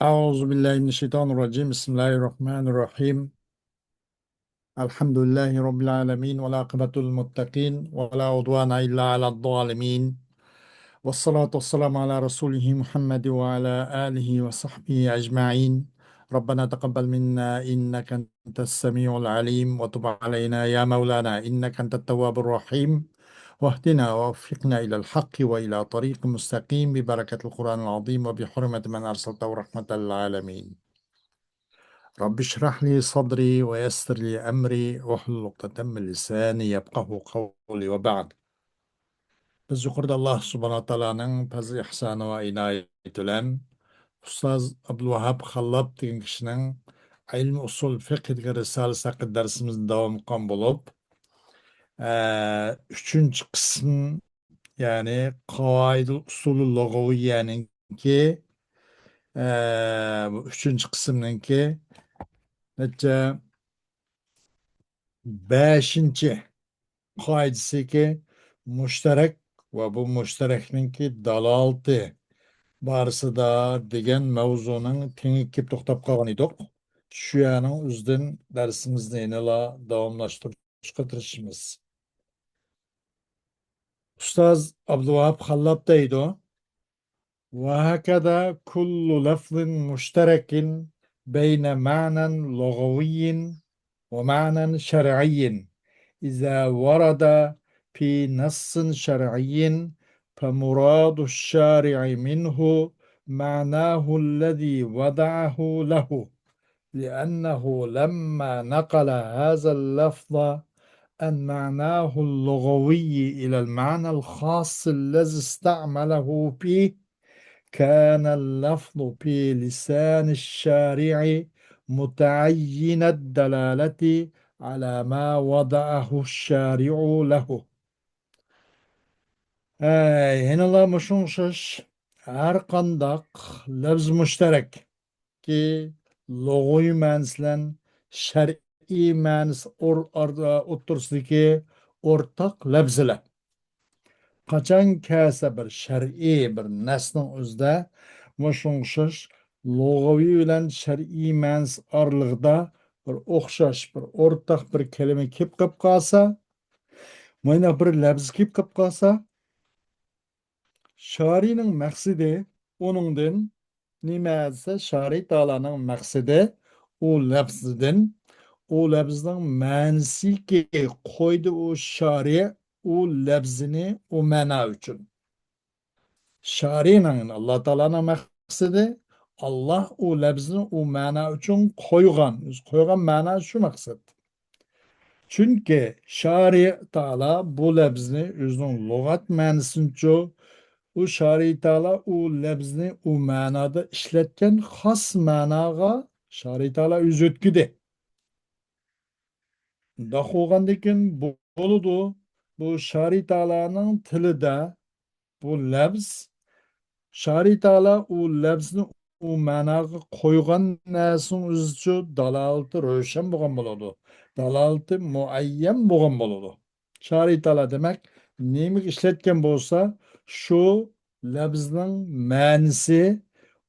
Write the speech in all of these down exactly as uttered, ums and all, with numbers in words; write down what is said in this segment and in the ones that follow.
أعوذ بالله من الشيطان الرجيم. بسم الله الرحمن الرحيم. الحمد لله رب العالمين، والعاقبة للمتقين، ولا عدوان إلا على الظالمين، والصلاة والسلام على رسوله محمد وعلى آله وصحبه أجمعين. ربنا تقبل منا إنك أنت السميع العليم، وتب علينا يا مولانا إنك أنت التواب الرحيم، واهدنا ووفقنا إلى الحق وإلى طريق مستقيم ببركة القرآن العظيم وبحرمة من أرسلته رحمة للعالمين. رب اشرح لي صدري ويسر لي أمري واحلل عقدة من لساني يفقهوا قولي وبعد. بىز يۇقىرىدا ئاللا سۇبھانەھۇ ۋە تائالانىڭ پەزلى ئېھسانى ۋە ئىنايىتى بىلەن ئۇستاز ئابدۇلۋاھاب خاللاپ دېگەن كىشىنىڭ ئىلمى ئۇسۇل فىقھى دېگەن رىسالىسى ھەققىدە دەرسىمىزنى داۋام قىلغان بولۇپ، ئە، ئۈچىنچى قىسىم، يەنى قاۋائىدۇل ئۇسۇلى لۇغەۋىيەنىڭكى، ئە، بۇ ئۈچىنچى قىسىمنىڭكى نەچچە، بەشىنچى قائىدىسىكى مۇشتەرەك ۋە بۇ مۇشتەرەكنىڭكى دالالىتى بارىسىدا دېگەن مەۋزۇنىڭ تېڭىگە كېلىپ توختاپ قالغان ئىدۇق. شۇ يەرنىڭ ئۆزىدىن دەرسىمىزنى يەنىلا داۋاملاشتۇرۇشقا تىرىشىمىز. ئۇستاز ئابدۇۋاھاب خاللاپ دەيدۇ، وهكذا كل لفظ مشترك بين معنى لغوي ومعنى شرعي إذا ورد في نص شرعي فمراد الشارع منه معناه الذي وضعه له، لأنه لما نقل هذا اللفظ عن معناه اللغوي إلى المعنى الخاص الذي استعمله فيه، كان اللفظ في لسان الشارع متعين الدلالة على ما وضعه الشارع له. ئەي، يەنىلا مۇشۇڭ ئوخشاش ھەر قانداق لەفز مۇشتەرەك كى لۇغىۋى مەنىسى بىلەن شەرئىي مەنىسى ئور-، ئار-، ئوتتۇرىسىدىكى ئورتاق لەپزىلەر. قاچان كەلسە بىر شەرئىي بىر نەسنىڭ ئۆزىدە مۇشۇنىڭغا ئوخشاش لۇغىۋى بىلەن شەرئىي مەنىسى ئارىلىقىدا بىر ئوخشاش، بىر ئورتاق بىر كەلىمە كېلىپ قېلىپ قالسا، مۇنداق بىر لەپز كېلىپ قېلىپ قالسا، شارىنىڭ مەقسىتى ئۇنىڭدىن نېمە دېسە، شارى تائالانىڭ مەقسىتى ئۇ لەپزىدىن، ئۇ لەپزنىڭ مەنىسىكى قويدى ئۇ شارى ئۇ لەپزىنى ئۇ مەنا ئۈچۈن. شارىنىڭ، ئاللا تائالانىڭ مەقسىتى، ئاللا ئۇ لەپزىنى ئۇ مەنا ئۈچۈن قويغان. ئۆزى قويغان مەنا شۇ مەقسەت. چۈنكى شارى تائالا بۇ لەپزنى ئۆزىنىڭ لۇغەت مەنىسىنىچۇ، ئۇ شارى تائالا ئۇ لەپزنى ئۇ مەنادا ئىشلەتكەن خاس مەناغا شارى تائالا ئۆزى يۆتكىدى. مۇنداق بولغاندىكىن بولىدۇ، بۇ شارى تائالانىڭ تىلىدا بۇ لەپز، شارى تائالا ئۇ لەپزنى ئۇ مەناغا قويغان نەرسىنىڭ ئۆزىچۇ دالالىتى روشەن بولغان بولىدۇ. دالالىتى مۇئەييەن بولغان بولىدۇ. شارى تائالا دېمەك، نېمىگە ئىشلەتكەن بولسا، شۇ لەپزنىڭ مەنىسى،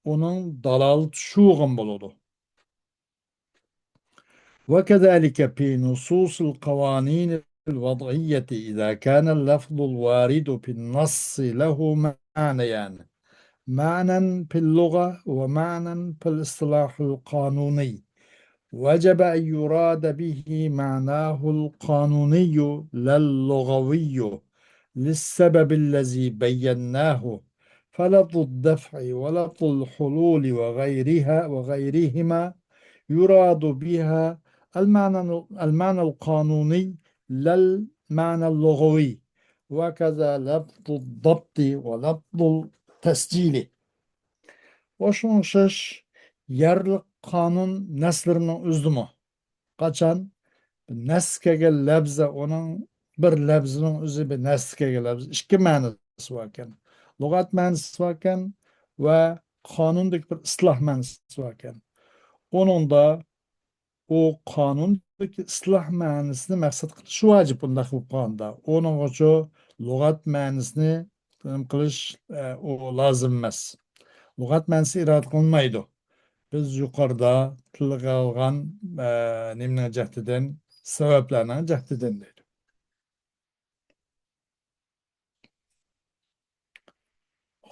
ئۇنىڭ دالالىتى شۇ بولغان بولىدۇ. وكذلك في نصوص القوانين الوضعية إذا كان اللفظ الوارد في النص له معنيان، معنى في اللغة ومعنى في الاصطلاح القانوني، وجب أن يراد به معناه القانوني لا اللغوي، للسبب الذي بيناه، فلفظ الدفع ولفظ الحلول وغيرها، وغيرهما يراد بها المعنى، المعنى القانوني لا المعنى اللغوي، وكذا لفظ الضبط ولفظ التسجيل. ۋە شۇنىڭغا ئوخشاش يەرلىك قانۇن نەسلىرىنىڭ ئۆزىدىمۇ قاچان نەس كەلگەن لەپزە، ئۇنىڭ بىر لەپزىنىڭ ئۆزى بىر نەس كەلگەن لەپز، ئىككى مەنىسى باركەن. لۇغەت مەنىسى باركەن ۋە قانۇندىكى بىر ئىستىلاھ مەنىسى باركەن. ئۇنىڭدا ئۇ قانۇندىكى ئىستىلاھ مەنىسىنى مەقسەت قىلىش ۋاجىپ، ئۇنداق بولۇپ قالغاندا. ئۇنىڭغىچۇ لۇغەت مەنىسىنى نېمە قىلىش، ئە، ئۇ لازىم ئەمەس. لۇغەت مەنىسى ئىرادە قىلىنمايدۇ. بىز يۇقىرىدا تىلغا ئالغان، ئە، نېمىنىڭ جەھىتىدىن؟ سەۋەبلەرنىڭ جەھىتىدىن دەيدۇ.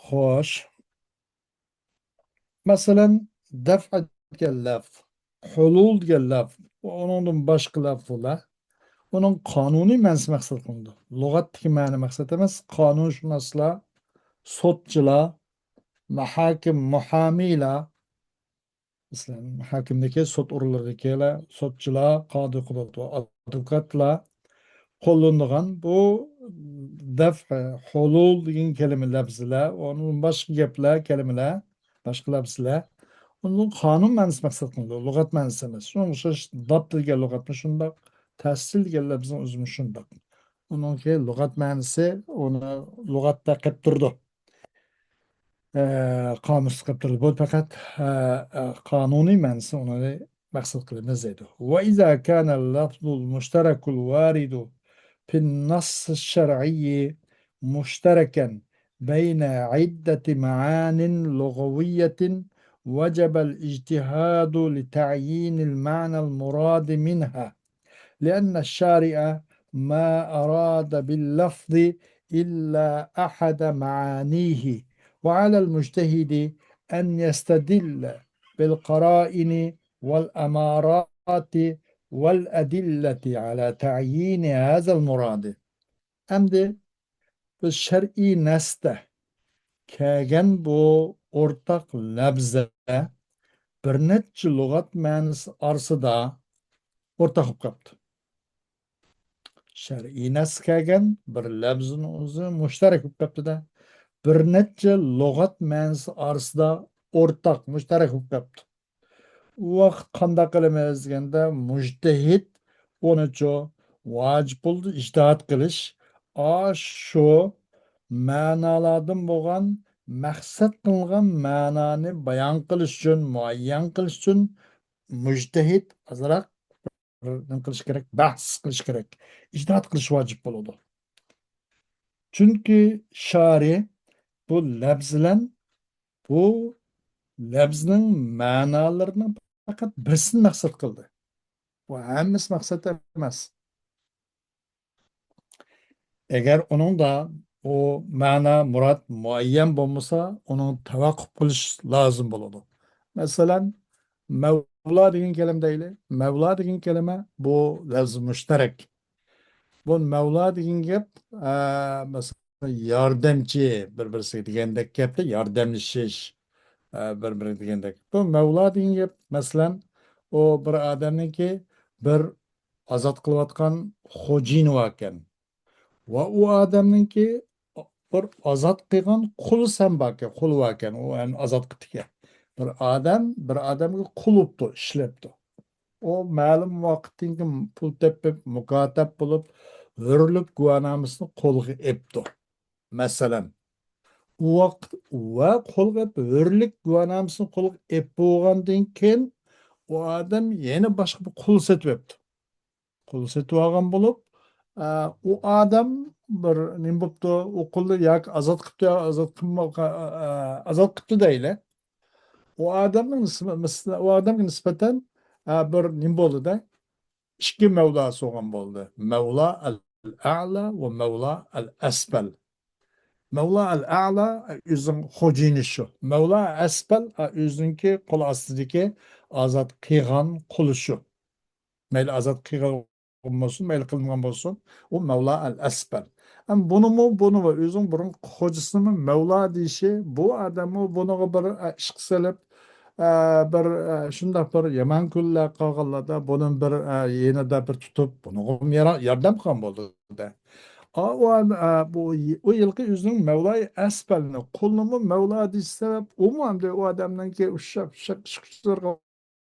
خوش. مەسىلەن، دەفئ دېگەن لەفز، ھۇلۇل دېگەن لەفز، ئۇنىڭدىن باشقا لەفزلەر، ئۇنىڭ قانۇنىي مەنىسى مەقسەت قىلىنىدۇ. لۇغەتتىكى مەنە مەقسەت ئەمەس، قانۇنشۇناسلار، سوتچىلار، مەھاكىم، مۇھامىيلار، مەسىلەن، ھاكىملىكى، سوت ئورۇنلىرىدىكىلەر، سوتچىلار، قازى قۇدرەت ۋە ئادۋوكاتلار قوللىنىدىغان بۇ دەفئ، ھۇلۇل دېگەن كەلىمە لەپزىلەر، ئۇنىڭدىن باشقا گەپلەر، كەلىمىلەر، باشقا لەپزىلەر. ئۇنىڭ قانۇن مەنىسى مەقسەت قىلىنىدۇ، لۇغەت مەنىسى ئەمەس. شۇنىڭغا ئوخشاش داپ دېگەن لۇغەتمۇ شۇنداق، تەسىل دېگەن لەپزىنىڭ ئۆزىمۇ شۇنداق. ئۇنىڭكى لۇغەت مەنىسى، ئۇنى لۇغەتتە قېلىپ تۇرىدۇ. ئە، قامۇستا قېلىپ تۇرىدۇ. بۇ پەقەت، ئە، ئە، قانۇنىي مەنىسى ئۇنى مەقسەت قىلىمىز دەيدۇ. وإذا كان اللفظ المشترك الوارد في النص الشرعي مشتركا بين عدة معان لغوية وجب الاجتهاد لتعيين المعنى المراد منها. لأن الشارع ما أراد باللفظ إلا أحد معانيه، وعلى المجتهد أن يستدل بالقرائن والأمارات والأدلة على تعيين هذا المراد. ئەمدى بىز شەرئىي نەستە كەلگەن بۇ ئورتاق لەپزە بىر نەچچە لۇغەت مەنىسى ئارىسىدا ئورتاق بولۇپ قاپتۇ. شەرئىي نەستە كەلگەن بىر لەپزىنىڭ ئۆزى مۇشتەرەك بولۇپ قاپتۇ-دە. بىر نەچچە لۇغەت مەنىسى ئارىسىدا ئورتاق، مۇشتەرەك بولۇپ قاپتۇ. ئۇ ۋاقىت قانداق قىلىمىز دېگەندە، مۇجتەھىد ئۇنىچۇ ۋاجىپ بولىدۇ ئىجتىھاد قىلىش. ئاشۇ مەنالاردىن بولغان مەقسەت قىلىنغان مەنانى بايان قىلىش ئۈچۈن، مۇئەييەن قىلىش ئۈچۈن مۇجتەھىد ئازراق بىر نېمە قىلىش كېرەك، بەھس قىلىش كېرەك، ئىجتىھاد قىلىش ۋاجىپ بولىدۇ. چۈنكى شارى بۇ لەپزىلەن بۇ لەپزنىڭ مەنالىرىنىڭ پەقەت بىرسىنى مەقسەت قىلدى. بۇ ھەممىسى مەقسەت ئەمەس. ئەگەر ئۇنىڭدا ئۇ مەنا، مۇراد مۇئەييەن بولمىسا، ئۇنىڭ تەۋەققۇپ قىلىش لازىم بولىدۇ. مەسىلەن، مەۋلا دېگەن كەلىمە دەيلى. مەۋلا دېگەن كەلىمە بۇ لەفز مۇشتەرەك. بۇ مەۋلا دېگەن گەپ، ئە، مەسىلەن، ياردەمچى، بىر-بىرسىگە دېگەندەك گەپتە، ياردەملىشىش، ئە، بىر-بىرىگە دېگەندەك. بۇ مەۋلا دېگەن گەپ، مەسىلەن، ئۇ بىر ئادەمنىڭكى بىر ئازاد قىلىۋاتقان خوجىيىنى باركەن. ۋە ئۇ ئادەمنىڭكى بىر ئازاد قىلغان قۇلى سەن باركەن، قۇلى باركەن، ئۇ ھەم ئازاد قىپتىكەن. بىر ئادەم بىر ئادەمگە قۇل بوپتۇ، ئىشلەپتۇ. ئۇ مەلۇم ۋاقىتتىن كېيىن پۇل تېپىپ، مۇكاتەپ بولۇپ، ھۆرلۈك گۇۋاھنامىسىنى قولغا ئېپتۇ. مەسىلەن، ئۇ ۋاقىت ۋە قولغا ئېپ، ھۆرلۈك گۇۋاھنامىسىنى قولغا ئېپ بولغاندىن كېيىن، ئۇ ئادەم يەنە باشقا بىر قۇل سېتىۋەپتۇ. قۇل سېتىۋالغان بولۇپ، ئە، ئۇ ئادەم بىر نېمە بوپتۇ، ئۇ قۇلنى ياكى ئازاد قىپتۇ، ياكى ئازاد قىلما-، ئە، ئە، ئازاد قىپتۇ دەيلى. ئۇ ئادەمنىڭ نىسبە-، مىس-، ئۇ ئادەمگە نىسبەتەن، ئە، بىر نېمە بولدى-دە، ئىككى مەۋلا سولغان بولدى. مەۋلا ئەل ئەلا ۋە مەۋلا ئەل ئەسپەل. مەۋلا ئەل ئەلا ئۆزىنىڭ خوجىيىنى شۇ. مەۋلا ئەسپەل ئۆزىنىڭكى قول ئاستىدىكى ئازاد قىلغان قۇلى شۇ. مەيلى ئازاد قىلغان بولسۇن، مەيلى قىلمىغان بولسۇن، ئۇ مەۋلا ئەل ئەسپەل. ئەم بۇنىمۇ، بۇنىمۇ ئۆزىنىڭ بۇرۇنقى خوجىسىنىمۇ مەۋلا دېيىشى، بۇ ئادەممۇ بۇنىڭغا بىر، ئە، ئىشقا سېلىپ، ئە، بىر، ئە، شۇنداق بىر يامان كۈنلەر قالغانلاردا بۇنى بىر، ئە، يېنىدا بىر تۇتۇپ، بۇنىڭغىمۇ يارا-، ياردەم قىلغان بولدى-دە. ئا، ئۇ ئادەم، ئە، بۇ، ئۇ يىلقى ئۆزىنىڭ مەۋلاي ئەسپەلنى، قۇلنىمۇ مەۋلا دېيىش سەۋەب، ئۇمۇ ئەمدى ئۇ ئادەمنىڭكى ئۇششاق، ئۇششاق ئىش كۈچلىرىگە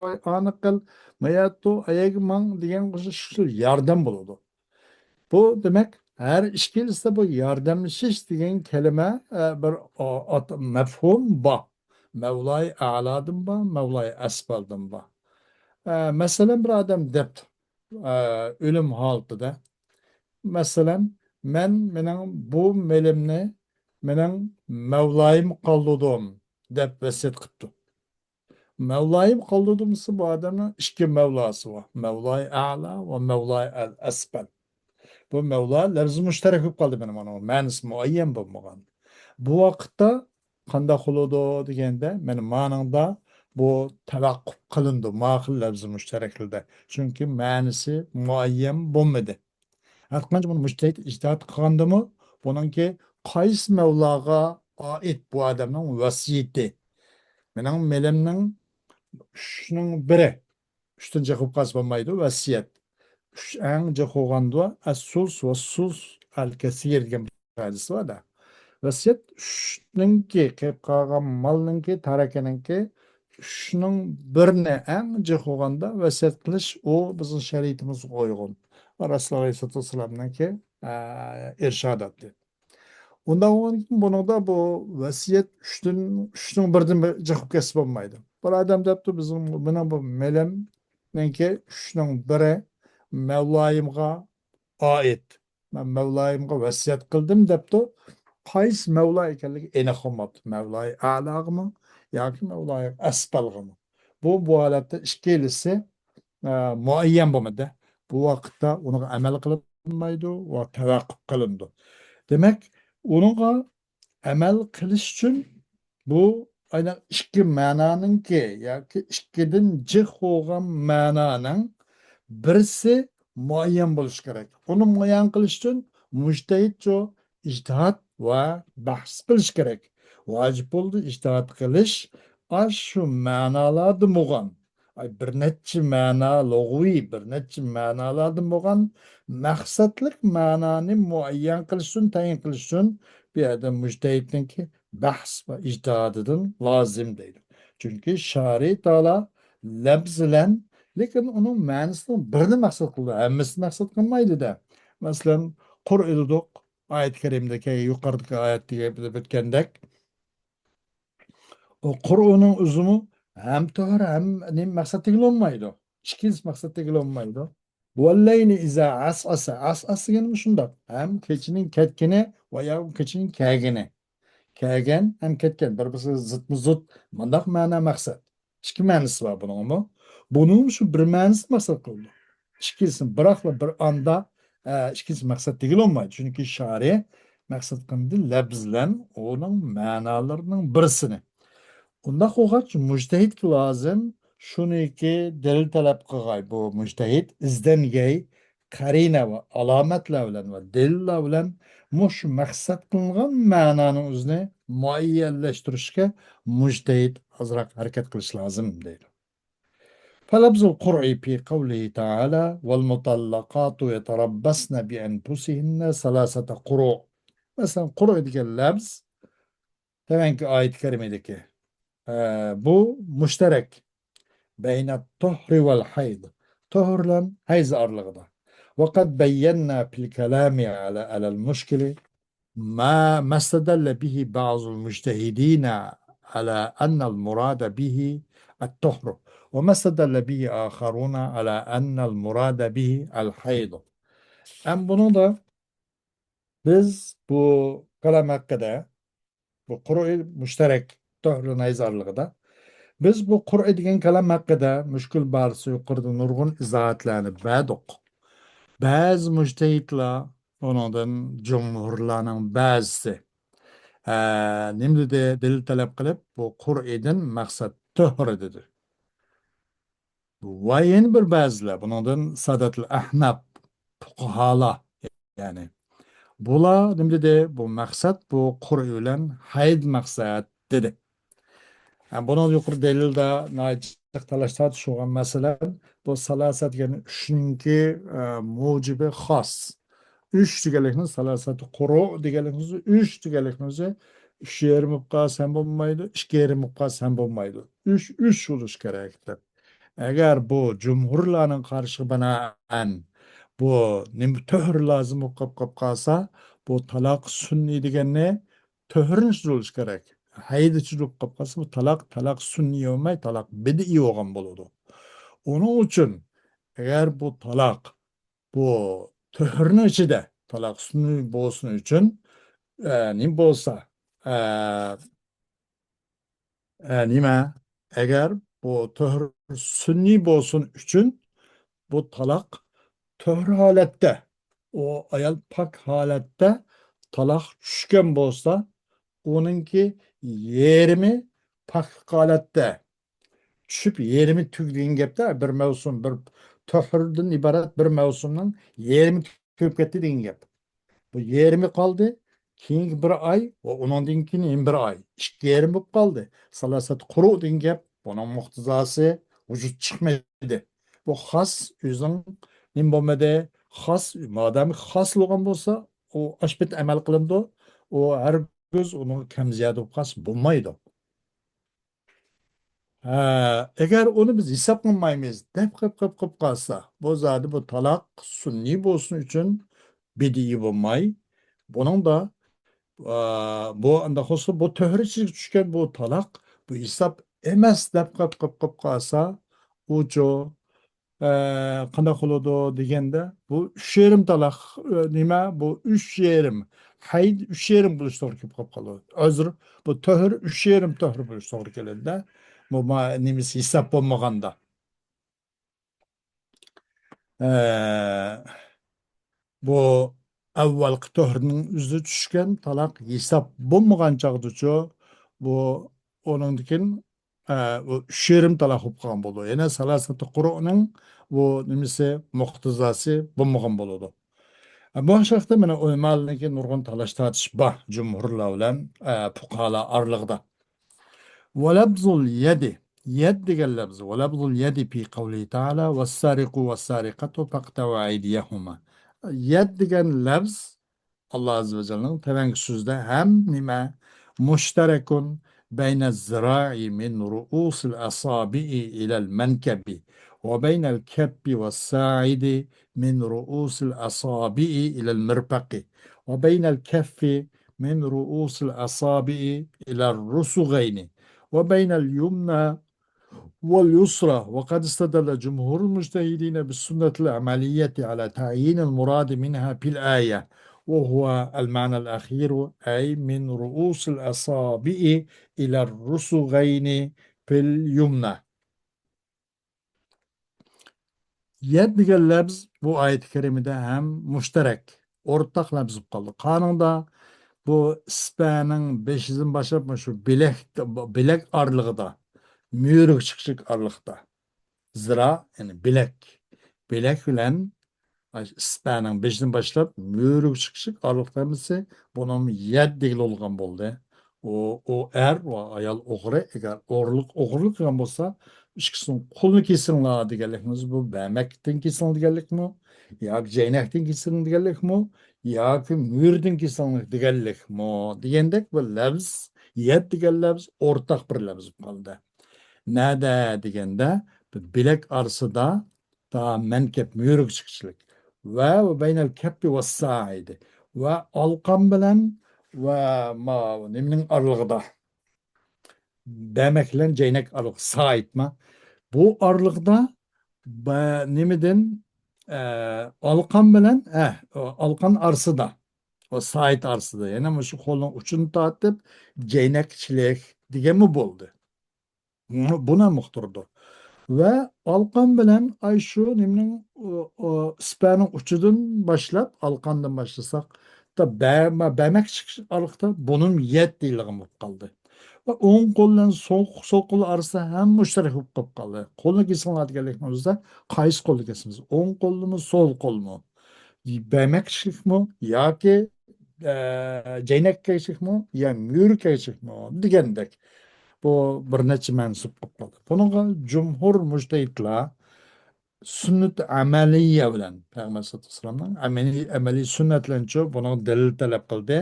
ئاي، ئانى قىل، ماياتۇ، ئايەگە ماڭ دېگەن ئوخشاش ياردەم بولىدۇ. بۇ دېمەك، ھەر ئىككىلىسىدە بۇ ياردەملىشىش دېگەن كەلىمە، ئە، بىر، ئا، ئات-، مەفھۇم بار. مەۋلاي ئەلادىن بار، مەۋلاي ئەسپەلدىن بار. ئە، مەسىلەن، بىر ئادەم دەپتۇ، ئە، ئۆلۈم ھالىتىدە، مەسىلەن، مەن مېنىڭ بۇ مېلىمنى مېنىڭ مەۋلايىمغا قالدۇردۇم، دەپ ۋەسىيەت قىپتۇ. مەۋلايىم قالدى دېمىسە، بۇ ئادەمنىڭ ئىككى مەۋلاسى بار. مەۋلاي ئەلا ۋە مەۋلاي ئەل ئەسپەل. بۇ مەۋلا لەفزى مۇشتەرەك بولۇپ قالدى مېنىڭ مانا، مەنىسى مۇئەييەن بولمىغان. بۇ ۋاقىتتا قانداق بولىدۇ دېگەندە، مانا مانىڭدا بۇ تەۋەققۇپ قىلىنىدۇ، ما خىل لەفزى مۇشتەرەكلىدە. چۈنكى مەنىسى مۇئەييەن بولمىدى. ھەرقانچە بۇنى مۇجتەھىد ئىجتىھات قىلغاندىمۇ، بۇنىڭكى قايسى مەۋلاغا ئائىت بۇ ئادەمنىڭ ۋەسىيىتى؟ مېنىڭ مېلىمنىڭ ئۈچنىڭ بىرى، ئۈچتىن جىق بولۇپ قالسا بولمايدۇ، ۋەسىيەت. ئۈچ ئەڭ جىق بولغاندا، ئەسسۇلس ۋەسسۇلس ئەلكەسىر دېگەن بىر ھەدىس بار-دە. ۋەسىيەت ئۈچنىڭكى، قېلىپ قالغان مالنىڭكى، تەرىكىنىڭكى ئۈچنىڭ بىرىنى ئەڭ جىق بولغاندا ۋەسىيەت قىلىش، ئۇ بىزنىڭ شەرىئىتىمىزگە ئۇيغۇن. رەسۇلۇللاھ ئەلەيھىسسالاتۇ ۋەسسالامنىڭكى، ئە، ئىرشاداتى. ئۇنداق بولغاندىكىن بۇنىڭدا بۇ ۋەسىيەت ئۈچتىن، ئۈچنىڭ بىرىدىن بىر جىق بولۇپ كەتسە بولمايدۇ. بىر ئادەم دەپتۇ، بىزنىڭ، مېنىڭ بۇ مېلىمنىڭكى ئۈچنىڭ بىرى مەۋلايىمغا ئائىت. مەن مەۋلايىمغا ۋەسىيەت قىلدىم دەپتۇ. قايسى مەۋلا ئىكەنلىكى ئېنىق بولماپتۇ. مەۋلاي ئەلاغىمۇ ياكى مەۋلاي ئەسپەلغىمۇ؟ بۇ، بۇ ھالەتتە ئىككىلىسى، ئە، مۇئەييەن بولمىدى. بۇ ۋاقىتتا ئۇنىڭغا ئەمەل قىلىنمايدۇ ۋە تەۋەققۇپ قىلىنىدۇ. دېمەك، ئۇنىڭغا ئەمەل قىلىش ئۈچۈن بۇ ئاينى ئىككى مەنانىڭكى ياكى ئىككىدىن جىق بولغان مەنانىڭ بىرسى مۇئەييەن بولۇشى كېرەك. ئۇنى مۇئەييەن قىلىش ئۈچۈن مۇجتەھىدچۇ ئىجتىھاد ۋە بەھس قىلىش كېرەك. ۋاجىپ بولدى ئىجتىھاد قىلىش، ئاشۇ مەنالاردىن بولغان، ئاي، بىر نەچچە مەنا، لۇغۋىي بىر نەچچە مەنالاردىن بولغان مەقسەتلىك مەنانى مۇئەييەن قىلىش ئۈچۈن، تەيىن قىلىش ئۈچۈن بۇ يەردە مۇجتەھىدنىڭكى بەھس ۋە ئىجتىھادىدىن لازىم دەيدۇ. چۈنكى شارى تائالا لەپز بىلەن، لېكىن ئۇنىڭ مەنىسىنىڭ بىرىنى مەقسەت قىلىدۇ، ھەممىسىنى مەقسەت قىلمايدۇ-دە. مەسىلەن، قۇرئا دېدۇق، ئايەت كەرىمدىكى، يۇقىرىدىكى ئايەتتە بىلىپ ئۆتكەندەك، ئۇ قۇرئاننىڭ ئۆزىمۇ ھەم تۆھرە، ھەم نېمە مەقسەتتە ئېلىنمايدۇ. ئىككىنچى مەقسەتتە ئېلىنمايدۇ. ۋەللەيلى ئىزا ئەسئەسە. ئەسئەسە دېگەن مۇشۇنداق. ھەم كېچىنىڭ كەتكىنى ۋە يا كېچىنىڭ كەلگىنى. كەلگەن ھەم كەتكەن. بىر-بىرسىگە زىتمۇ زىت. مۇنداق مەنا مەقسەت. ئىككى مەنىسى بار بۇنىڭمۇ. بۇنىڭمۇ شۇ بىر مەنىسى مەقسەت قىلىدۇ. ئىككىسىنى بىراقلا بىر ئاندا، ئە، ئىككىنچى مەقسەت دېگىلى بولمايدۇ. چۈنكى شارى مەقسەت قىلمىدى لەپز بىلەن ئۇنىڭ مەنالىرىنىڭ بىرسىنى. ئۇنداق بولغاچ، مۇجتەھىدكە لازىم شۇنىكى دەلىل تەلەپ قىلغاي. بۇ مۇجتەھىد ئىزدەنگەي، قەرىنە ۋە ئالامەتلەر بىلەن ۋە دەلىللەر بىلەن مۇشۇ مەقسەت قىلىنغان مەنانىڭ ئۆزىنى مۇئەييەنلەشتۈرۈشكە مۇجتەھىد ئازراق ھەرىكەت قىلىش لازىم دەيدۇ. فلفظ القرء في قوله تعالى: والمطلقات يتربصن بأنفسهن ثلاثة قروء. مەسىلەن، قۇرئ دېگەن لەپز تۆۋەنكى ئايەت كەرىمىدىكى، ئە، بۇ مۇشتەرەك بەينە تۇھرى ۋەل ھەيز. تۇھر بىلەن ھەيز ئارىلىقىدا. وقد بينا في الكلام على، على المشكل ما، ما استدل به بعض المجتهدين على أن المراد به الطهر، وما استدل به آخرون على أن المراد به الحيض. ئەم بۇنىڭدا بىز بۇ كالام ھەققىدە، بۇ قۇرئ مۇشتەرەك تۇھر بىلەن ھەيز ئارىلىقىدا، بىز بۇ قۇرئ دېگەن كالام ھەققىدە مۈشكۈل بارىسى يۇقىرىدا نۇرغۇن ئىزاھاتلارنى بەردۇق. بەزى مۇجتەھىدلار، ئۇنىڭدىن جۇمھۇرلارنىڭ بەزىسى، ئە، نېمە دېدى؟ دەلىل تەلەپ قىلىپ، بۇ قۇرئدىن مەقسەت تۇھر دېدى. ۋە يەنە بىر بەزىلەر، بۇنىڭدىن ساداتىل ئەھناپ، پۇقاھالار، يەنى بۇلار نېمە دېدى؟ بۇ مەقسەت، بۇ قۇرئ بىلەن ھەيز مەقسەت دېدى. ھە، بۇنىڭ يۇقىرى دەلىلدە ناھايىتى جىق تالاش تارتىش بولغان. مەسىلەن، بۇ سالاسە دېگەن ئۈچنىڭكى، ئە، مۇجىبى خاس. ئۈچ دېگەنلىكنىڭ سالاسەتى قۇرۇ دېگەنلىكنىڭ ئۈچ دېگەنلىكنىڭ ئۈچ يېرىم بولۇپ قالسا ھەم بولمايدۇ، ئىككى يېرىم بولۇپ قالسا ھەم بولمايدۇ. ئۈچ، ئۈچ بولۇشى كېرەك دەپ. ئەگەر بۇ جۇمھۇرلارنىڭ قارىشىغا بىنائەن بۇ نېمە تۆھرە لازىم بولۇپ قاپ، قاپ قالسا، بۇ تالاق سۈننىي دېگەننى تۆھرىنى چۈزۈلۈشى كېرەك. ھەيدە چۈزۈلۈپ قاپ قالسا، بۇ تالاق، تالاق سۈننىي بولماي، تالاق بىدئىي بولغان بولىدۇ. ئۇنىڭ ئۈچۈن ئەگەر بۇ تالاق، بۇ تۆھرىنىڭ ئىچىدە تالاق سۈننىي بولسۇن ئۈچۈن، ئە، نېمە بولسا، ئە، ئە، نېمە؟ ئەگەر ئۇ تۆھرە سۈننىي بولسۇن ئۈچۈن بۇ تالاق تۆھرە ھالەتتە، ئۇ ئايال پاك ھالەتتە تالاق چۈشكەن بولسا، ئۇنىڭكى يېرىمى پاكلىق ھالەتتە چۈشۈپ، يېرىمى تۈگىدىغان گەپتە، بىر مەۋسۇم، بىر تۆھرىدىن ئىبارەت بىر مەۋسۇمنىڭ يېرىمى تۈگەپ كەتتى دېگەن گەپ. بۇ يېرىمى قالدى، كېيىنكى بىر ئاي ۋە ئۇنىڭدىن كېيىن يەنە بىر ئاي. ئىككى يېرىم بولۇپ قالدى. سالاسەت قۇرۇ دېگەن گەپ بۇنىڭ مۇقتىزاسى ۋۇجۇد چىقمىدى. بۇ خاس ئۆزىنىڭ نېمە بولمىدى؟ خاس، مادامى خاس بولغان بولسا، ئۇ ئاشۇ پېتى ئەمەل قىلىنىدۇ. ئۇ ھەرگىز ئۇنىڭ كەم زىيادە بولۇپ قالسا بولمايدۇ. ھە، ئەگەر ئۇنى بىز ھېساب قىلمايمىز، دەپ قىپ، قىپ، قىپ قالسا، بۇ زادى بۇ تالاق سۈننىي بولسۇن ئۈچۈن بىدىئىي بولماي، بۇنىڭدا، ئا، بۇ ئانداق بولسا، بۇ تۆھرە ئىچىگە چۈشكەن بۇ تالاق، بۇ ھېساب ئەمەس دەپ قىپ، قىپ، قىپ قالسا، ئۇچۇ، ئە، قانداق بولىدۇ دېگەندە، بۇ ئۈچ يېرىم تالاق، ئە، نېمە، بۇ ئۈچ يېرىم، ھەيد ئۈچ يېرىم بولۇش توغرا كېلىپ قالىدۇ. ئۆزرە، بۇ تۆھرە ئۈچ يېرىم تۆھرە بولۇش توغرا كېلىدۇ-دە. بۇ ما-، نېمىسى ھېساب بولمىغاندا. ئە، بۇ ئەۋۋەلقى تۆھرىنىڭ ئۆزى چۈشكەن تالاق ھېساب بولمىغان چاغدىچۇ، بۇ ئۇنىڭدىن كېيىن، ئە، بۇ ئۈچ يېرىم تالاق بولۇپ قالغان بولىدۇ. يەنى سالاسەتۇ قۇرۇنىڭ بۇ نېمىسى، مۇقتىزاسى بولمىغان بولىدۇ. ئە، بۇ ھەقتە مانا ئۆلىمالارنىڭكى نۇرغۇن تالاش تارتىش بار، جۇمھۇرلار بىلەن، ئە، پۇقاھالار ئارىلىقىدا. ولفظ اليد، يەد دېگەن لەپز، ولفظ اليد في قوله تعالى: والسارق والسارقة فاقطعوا أيديهما. يەد دېگەن لەپز ئاللا ئەززە ۋە جەللىنىڭ تۆۋەنكى سۆزىدە ھەم نېمە؟ مشترك بين الذراع من رؤوس الأصابع إلى المنكب، وبين الكف والساعد من رؤوس الأصابع إلى المرفق، وبين الكف من رؤوس الأصابع إلى الرسغين، وبين اليمنى واليسرى. وقد استدل جمهور المجتهدين بالسنة العملية على تعيين المراد منها في الآية، وهو المعنى الأخير، أي من رؤوس الأصابع إلى الرسغين في اليمنى. يەد دېگەن لەپز بۇ ئايەت كەرىمىدە ھەم مۇشتەرەك، ئورتاق لەپز بولۇپ قالدى. قانۇندا بۇ ئىسپەنىڭ بېشىدىن باشلاپ مۇشۇ بىلەك، بىلەك ئارىلىقىدا، مۈرىگە چىقىشلىق ئارىلىقتا. زىرا، يەنى بىلەك. بىلەك بىلەن ئىسپەنىڭ بېشىدىن باشلاپ مۈرىگە چىقىشلىق ئارىلىقتا ھەممىسى بۇنىڭ يەد دېگىلى بولغان بولدى. ئۇ، ئۇ ئەر ۋە ئايال ئوغرى، ئەگەر ئوغرىلىق، ئوغرىلىق قىلغان بولسا، ئىككىسىنىڭ قولىنى كېسىڭلار دېگەنلىكمۇ، بۇ بەمەكتىن كېسىڭ دېگەنلىكمۇ، ياكى جەينەكتىن كېسىڭ دېگەنلىكمۇ، ياكى مۈرىدىن كېسىڭ دېگەنلىكمۇ دېگەندەك بىر لەپز، يەد دېگەن لەپز ئورتاق بىر لەپز بولۇپ قالدى. نەدە دېگەندە، بىلەك ئارىسىدا تا مەنكەپ مۈرىگە چىقىشلىق. ۋە، ۋە بەينەل كەپپى ۋە سائىدى. ۋە ئالقان بىلەن ۋە ما-، نېمىنىڭ ئارىلىقىدا. بەمەك بىلەن جەينەك ئارىلىقى سائىدما. بۇ ئارىلىقىدا بە-، نېمىدىن، ئە، ئالقان بىلەن، ئە، ئالقان ئارىسىدا. ئۇ سائىد ئارىسىدا. يەنە مۇشۇ قولنىڭ ئۇچىنى تارتىپ، جەينەكچىلىك دېگەنمۇ بولدى. بۇنى، بۇنى ھەم ئۇقتۇرىدۇ. ۋە ئالقان بىلەن ئاي شۇ نېمىنىڭ، ئۇ، ئۇ، سىپەنىڭ ئۇچىدىن باشلاپ، ئالقاندىن باشلىساق، تا بە-، مە-، بەمەك چىقىش ئارىلىقتا بۇنىمۇ يەت دېيىلىدىغان بولۇپ قالدى. ۋە ئوڭ قول بىلەن سول، سول قول ئارىسىدا ھەم مۇشتەرەك بولۇپ قالدى. قولنى كېسىڭلار دېگەنلىكنىڭ ئۆزىدە قايسى قولنى كېسىمىز؟ ئوڭ قولنىمۇ، سول قولمۇ؟ بەمەك چىقىشلىكمۇ ياكى ئە، جەينەك كەيچىلىكمۇ يا مۈرە كەيچىلىكمۇ دېگەندەك. بۇ بىر نەچچە مەنسۇپ بولۇپ قالدى. بۇنىڭغا جۇمھۇر مۇجتەھىدلار سۈننەت ئەمەلىيە بىلەن، پەيغەمبەر سەللەللاھۇ ئەلەيھى ۋەسەللەمنىڭ ئەمەلىي سۈننەتلەرنىچۇ بۇنىڭغا دەلىل تەلەپ قىلدى.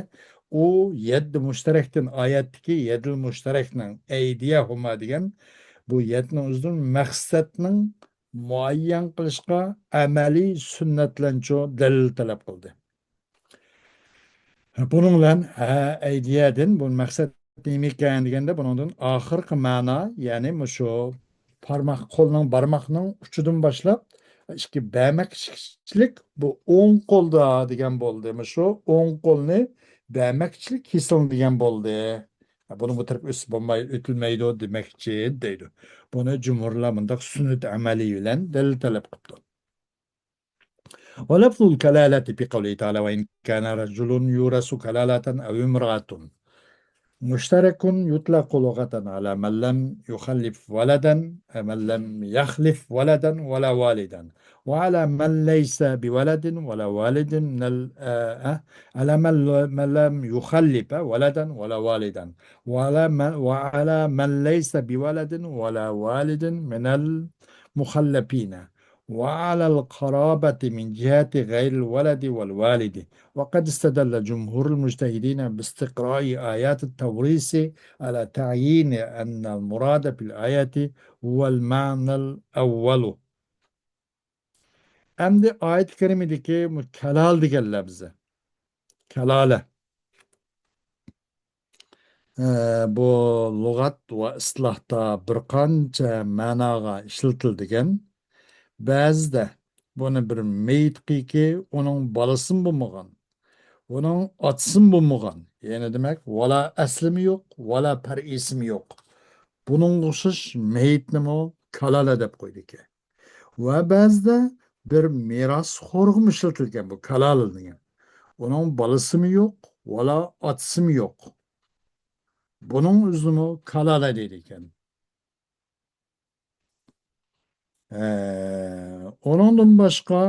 ئۇ يەددە مۇشتەرەكتىن، ئايەتتىكى يەددىل مۇشتەرەكنىڭ ئەيدىيەھۇما دېگەن بۇ يەدنىڭ ئۆزىدىن مەقسەتنىڭ مۇئەييەن قىلىشقا ئەمەلىي سۈننەتلەرنىچۇ دەلىل تەلەپ قىلدى. بۇنىڭ بىلەن، ھە، ئەيدىيەدىن بۇ مەقسەت نېمىكەن دېگەندە، بۇنىڭدىن ئاخىرقى مەنا، يەنى مۇشۇ بارماق، قولنىڭ بارماقنىڭ ئۇچىدىن باشلاپ، ئىككى بەمەك كىچىكلىك، بۇ ئوڭ قولدا دېگەن بولدى. مۇشۇ ئوڭ قولنى بەمەك كىچىكلىك كېسىڭ دېگەن بولدى. بۇنى بۇ تەرەپ ئۆتسە بولماي، ئۆتۈلمەيدۇ دېمەكچى دەيدۇ. بۇنى جۇمھۇرلار مۇنداق سۈننەت ئەمەلىي بىلەن دەلىل تەلەپ قىپتۇ. ولفظ الكلالة في قوله تعالى: "وإن كان رجل يورث كلالة أو امرأة" مشترك يطلق لغة على من لم يخلف ولدا، من لم يخلف ولدا ولا والدا، وعلى من ليس بولد ولا والد من ال-، آه، آه، على من ل-، من لم يخلف ولدا ولا والدا، وعلى من، وعلى من ليس بولد ولا والد من المخلفين، وعلى القرابة من جهة غير الولد والوالد. وقد استدل جمهور المجتهدين باستقراء آيات التوريث على تعيين أن المراد بالآية هو المعنى الأول. ئەمدى ئايەت كەرىمىدىكى بۇ كالالە دېگەن لەپزى. كالالە. ئە، بۇ لۇغەت ۋە ئىستىلاھتا بىر قانچە مەناغا ئىشلىتىلىدىكەن. بەزىدە بۇنى بىر مېيىتقىكى، ئۇنىڭ بالىسىمۇ بولمىغان، ئۇنىڭ ئاتىسىمۇ بولمىغان، يەنى دېمەك، ۋالا ئەسلىمۇ يوق، ۋالا پەرئىسىمۇ يوق. بۇنىڭغا ئوخشاش مېيىتنىمۇ كالالە دەپ قويىدىكەن. ۋە بەزىدە بىر مىراسخورغىمۇ ئىشلىتىلگەن بۇ كالالا دېگەن. ئۇنىڭ بالىسىمۇ يوق، ۋالا ئاتىسىمۇ يوق. بۇنىڭ ئۆزىنىمۇ كالالا دەيدىكەن. ئە، ئۇنىڭدىن باشقا،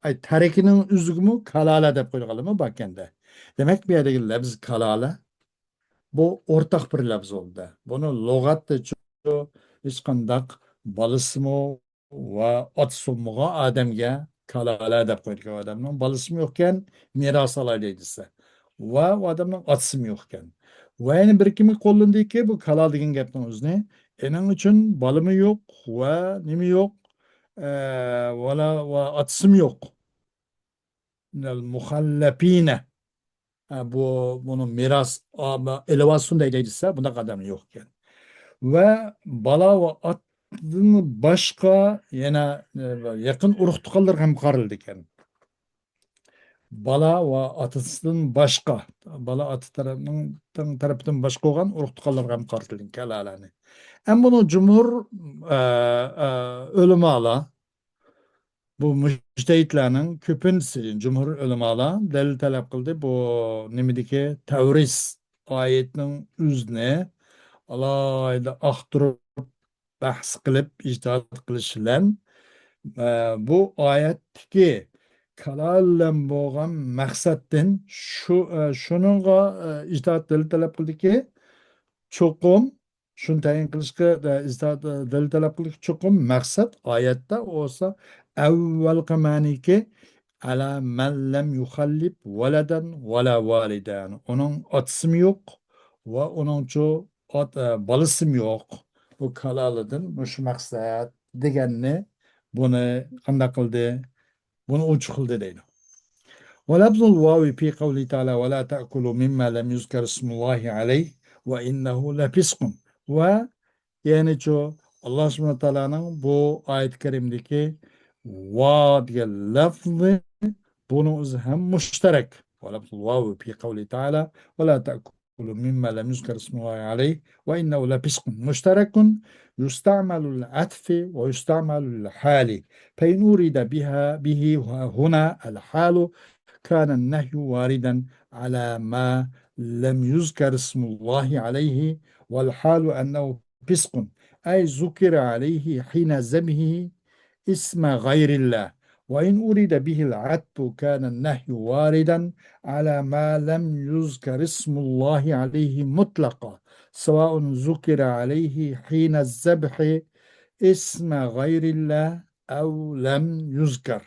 ئاي، تەرىكىنىڭ ئۆزىگىمۇ كالالا دەپ قويغانلىرىمۇ باركەندە. دېمەك، بۇ يەردىكى لەپز كالالا، بۇ ئورتاق بىر لەپز بولدى. بۇنى لۇغەتتىچۇ ھېچقانداق بالىسىمۇ ۋە ئاتىسى بولمىغان ئادەمگە كالالا دەپ قويىدىكەن. ئۇ ئادەمنىڭ بالىسىمۇ يوقكەن، مىراس ئالايلى دېسە. ۋە ئۇ ئادەمنىڭ ئاتىسىمۇ يوقكەن. ۋە يەنە بىر كىمگە قوللىنىدىكى بۇ كالا دېگەن گەپنىڭ ئۆزىنى. ئېنىڭ ئۈچۈن بالىمۇ يوق ۋە نېمە يوق، ئە، ۋالا ۋە ئاتىسىمۇ يوق. مىنەل مۇخەللەپىنە. ئە، بۇ، بۇنى مىراس ئا-، ئېلىۋالسۇن دەيدۇ دېسە، بۇنداق ئادەم يوق ئىكەن. ۋە بالا ۋە ئاتىدىن باشقا يەنە، ئە، يېقىن ئۇرۇق-تۇغقانلىرىغا ھەم قارىلىدىكەن. بالا ۋە ئاتىسىدىن باشقا، بالا ئاتا تەرەپنىڭ، تەرىپىدىن باشقا بولغان ئۇرۇق-تۇغقانلىرىغا ھەم قارىتىلغان كالالەنى. ئەمما بۇنى جۇمھۇر، ئە، ئە، ئۆلىمالار، بۇ مۇجتەھىدلەرنىڭ كۆپىنچىسى، جۇمھۇر ئۆلىمالار دەلىل تەلەپ قىلدى. بۇ نېمىدىكى تەۋرىس ئايەتنىڭ ئۆزىنى ئالاھىدە ئاختۇرۇپ، بەھس قىلىپ، ئىجتىھات قىلىش بىلەن، ئە، بۇ ئايەتتىكى كالالە بىلەن بولغان مەقسەتتىن شۇ، ئە، شۇنىڭغا، ئە، ئىجتىھات دەلىل تەلەپ قىلدىكى، چوقۇم شۇنى تەيىن قىلىشقا، ئە، ئىجتىھات، ئە، دەلىل تەلەپ قىلدىكى، چوقۇم مەقسەت ئايەتتە بولسا ئەۋۋەلقى مەنىكى، ئەلا مەن لەم يۇخەللىپ ۋەلەدەن ۋەلا ۋالىدەن. ئۇنىڭ ئاتىسىمۇ يوق ۋە ئۇنىڭچۇ ئات-، ئە، بالىسىمۇ يوق. بۇ كالالىدىن مۇشۇ مەقسەت دېگەننى، بۇنى قانداق قىلدى؟ بۇنى ئوچۇقلىدى دەيدۇ. ولفظ الواو في قوله تعالى: "ولا تأكلوا مما لم يذكر اسم الله عليه وإنه لفسق". ۋە يەنىچۇ، ئاللا سۇبھانەھۇ ۋە تائالانىڭ بۇ ئايەت كەرىمىدىكى ۋا دېگەن لەفزى، بۇنىڭ ئۆزى ھەم مۇشتەرەك. ولفظ الواو في قوله تعالى: "ولا تأكلوا مما لم يذكر اسم الله عليه وإنه لفسق". مشترك يستعمل العطف ويستعمل الحال، فإن أريد بها، به هنا الحال كان النهي واردا على ما لم يذكر اسم الله عليه، والحال أنه فسق، أي ذكر عليه حين ذبحه اسم غير الله، وإن أريد به العطف كان النهي واردا على ما لم يذكر اسم الله عليه مطلقا، سواء ذكر عليه حين الذبح اسم غير الله أو لم يذكر.